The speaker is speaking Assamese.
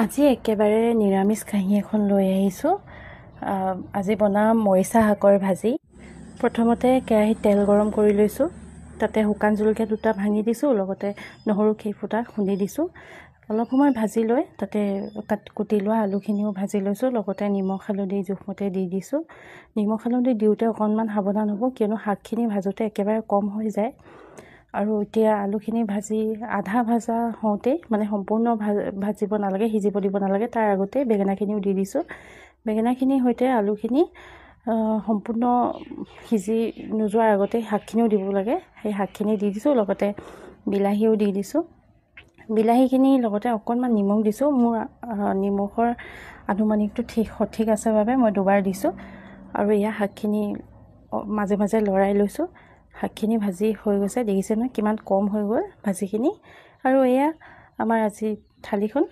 আজি একেবাৰে নিৰামিষ কাঁহী এখন লৈ আহিছোঁ। আজি বনাম মৰিচা শাকৰ ভাজি। প্ৰথমতে কেৰাহীত তেল গৰম কৰি লৈছোঁ, তাতে শুকান জলকীয়া দুটা ভাঙি দিছোঁ, লগতে নহৰু কেইফুটা খুন্দি দিছোঁ। অলপ সময় ভাজি লৈ তাতে কুটি লোৱা আলুখিনিও ভাজি লৈছোঁ, লগতে নিমখ হালধি জোখমতে দি দিছোঁ। নিমখ হালধি দিওঁতে অকণমান সাৱধান হ'ব, কিয়নো শাকখিনি ভাজোঁতে একেবাৰে কম হৈ যায়। আৰু এতিয়া আলুখিনি ভাজি আধা ভাজা হওঁতেই, মানে সম্পূৰ্ণ ভাজিব নালাগে, সিজিব দিব নালাগে, তাৰ আগতেই বেঙেনাখিনিও দি দিছোঁ। বেঙেনাখিনিৰ সৈতে আলুখিনি সম্পূৰ্ণ সিজি নোযোৱাৰ আগতেই শাকখিনিও দিব লাগে। সেই শাকখিনি দি দিছোঁ, লগতে বিলাহীও দি দিছোঁ। বিলাহীখিনিৰ লগতে অকণমান নিমখ দিছোঁ। মোৰ নিমখৰ আনুমানিকটো ঠিক সঠিক আছে বাবে মই দুবাৰ দিছোঁ। আৰু এয়া শাকখিনি মাজে মাজে লৰাই লৈছোঁ। শাকখিনি ভাজি হৈ গৈছে, দেখিছে নহয় কিমান কম হৈ গ'ল ভাজিখিনি। আৰু এয়া আমাৰ আজি থালিখন।